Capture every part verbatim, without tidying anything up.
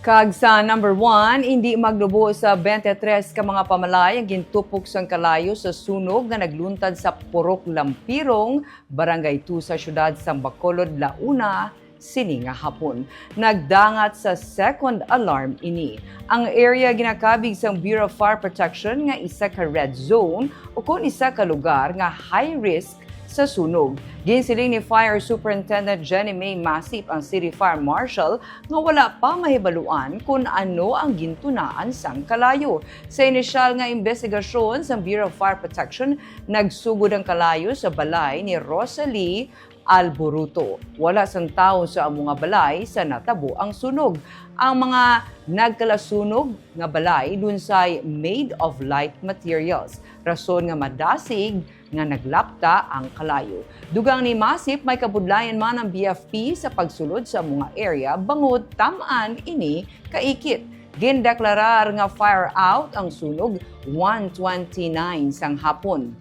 Kag sa number one, hindi magnubo sa twenty-three ka mga pamalay ang gintupok sang kalayo sa sunog nga nagluntad sa Purok Lampirong, Barangay two sa siyudad sang Bacolod, La Una, sini nga hapon. Nagdangat sa second alarm ini. Ang area ginakabig sang Bureau of Fire Protection nga isa ka red zone o kon isa ka lugar nga high risk sa sunog. Ginsiling ni Fire Superintendent Jenny May Masip, ang City Fire Marshal, nga wala pa mahibaluan kon ano ang gintunaan sang kalayo. Sa inisyal nga imbestigasyon sang Bureau of Fire Protection, nagsugod ang kalayo sa balay ni Rosalie Alboruto. Wala sang tawo sa amo nga balay sa natabo ang sunog. Ang mga nagkalasunog nga balay lunsay made of light materials, rason nga madasig nga naglapta ang kalayo. Dugang ni Masip, may kabudlayan man ang B F P sa pagsulod sa amo nga area bangod tam-an ini kaikit. Gindeklarar nga fire out ang sunog one twenty-nine sang hapon.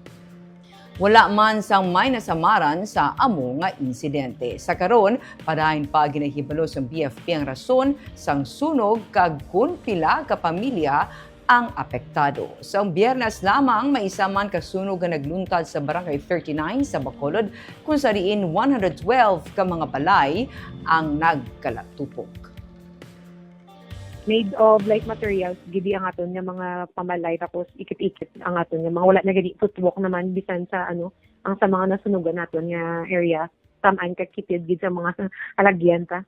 Wala man sang may nasamaran sa amo nga insidente. Sa karon, padayon pa ginahibalo sang B F P ang rason sang sunog kag kon pila ka pamilya ang apektado. Sa Biyernes lamang, may isa man ka sunog nga nagluntad sa Barangay thirty-nine sa Bacolod, kung sa diin one hundred twelve ka mga balay ang nagkalatupok. Made of light materials gidi ang aton nga mga pamalay, tapos ikit-ikit ang aton nga mga, wala na gani footwalk naman bisan sa ano, ang sa mga nasunugan naton nga area, tam-an kag kitid gid sa mga alagyan ta.